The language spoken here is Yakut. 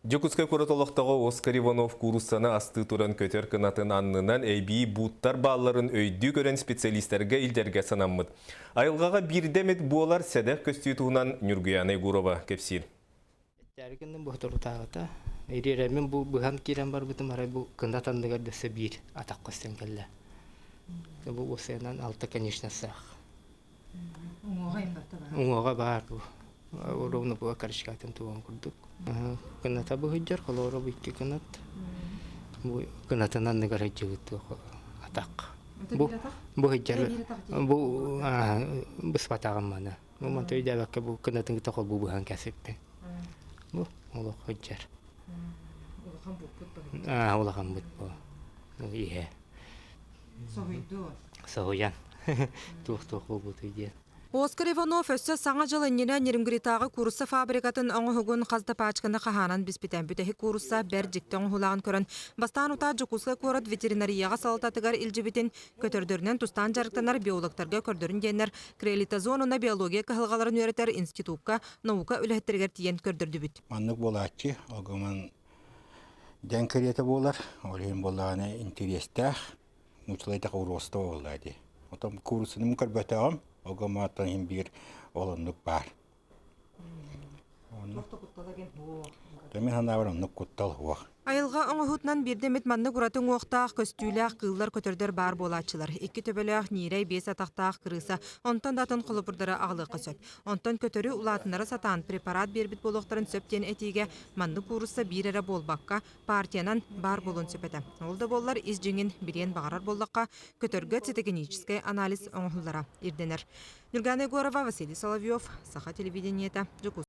Дьокуускай куорат олохтооҕо Оскар Иванов кууруссаны астыы туран көтөр кынатын аннынан эбии бууттар баалларын өйдүү көрөн специалистарга илдьэргэ санаммыт. Айылҕаҕа биирдэ эмит буолар сэдэх көстүү туһунан Ньургуйаана Егорова кэпсиир. Этээри гынным бу соторутааҕыта. Ириэрэммин бу быһан киирэн барбытым арай бу кынат анныгар дөссө биир атах көстөн кэллэ. Бу уопсайынан алта конечностаах. Уҥуоҕа имбатта баар. Уҥуоҕа баар бу. Ровно була корочкатын тугун курдук. Кыната быһыйдьар, холоро бу икки кынат. Бу кынатын анныгар сылдьыбыт атах. Бу бу сылдьар бу быспатаҕым маны. Бу манта өйдөөбөккө бу кынатын кытта холбуу быһан кэсиппин. Бу олох сылдьар. Улахан буппут бу. Аа, улахан бут бу. Иһэ. Соһуйду. Соһуйан. Туох-туох буолбутуй диэн. Оскар Иванов өссө Саҥа дьыл иннинэ Нерингритааҕы куурусса фабрикатын оҥоһугун хас да паачканы хаһаанан биспитэ. Бүтэһик куурусса бэрт дьикти оҥоһуулааҕын көрөн, бастаан утаа Дьокуускай куорат ветеринарияҕа салалтатыгар илдьибитин, көтөрдөрүнэн тустаан дьарыктанар биологтарга көрдөрүн диэннэр криолитозон уонна биология кыһалҕаларын үөрэтэр институкка наука үлэһиттэригэр тиийэн көрдөрдүбүт. Маннык буолааччы, огоман Дэҥ кэриэтэ буолар, ол иһин буоллаҕына интэриэстээх, нууччалыы этэх уруоста буолла дии. Отон кууруссаны көрбөтөҕүм, огомоттон иһин биир ол оннук баар. Туох да куттала диэн суох. Мин санаабар оннук куттал суох. Айылҕа оҥоһуутунан биирдэ эмит маннык ураты уҥуохтаах, көстүүлээх кыыллар-көтөрдөр баар буолааччылар. Икки төбөлөөх, ньиирэй, биэс атахтаах кырыыса, онтон да атын холобурдары аҕалыахха сөп. Онтон көтөрү улаатыннара сатаан препарат биэрбит буолуохтарын сөп диэн этиигэ маннык куурусса биир эрэ буолбакка, партиянан баар буолуон сөп этэ. Ол да буоллар ис дьиҥин билиэн баҕарар буоллахха, көтөргө цитогеническэй анализ оҥоһуллара ирдэнэр. Нюргана Егорова, Василий Соловьев, Саха телевидениета, Дьокуускай.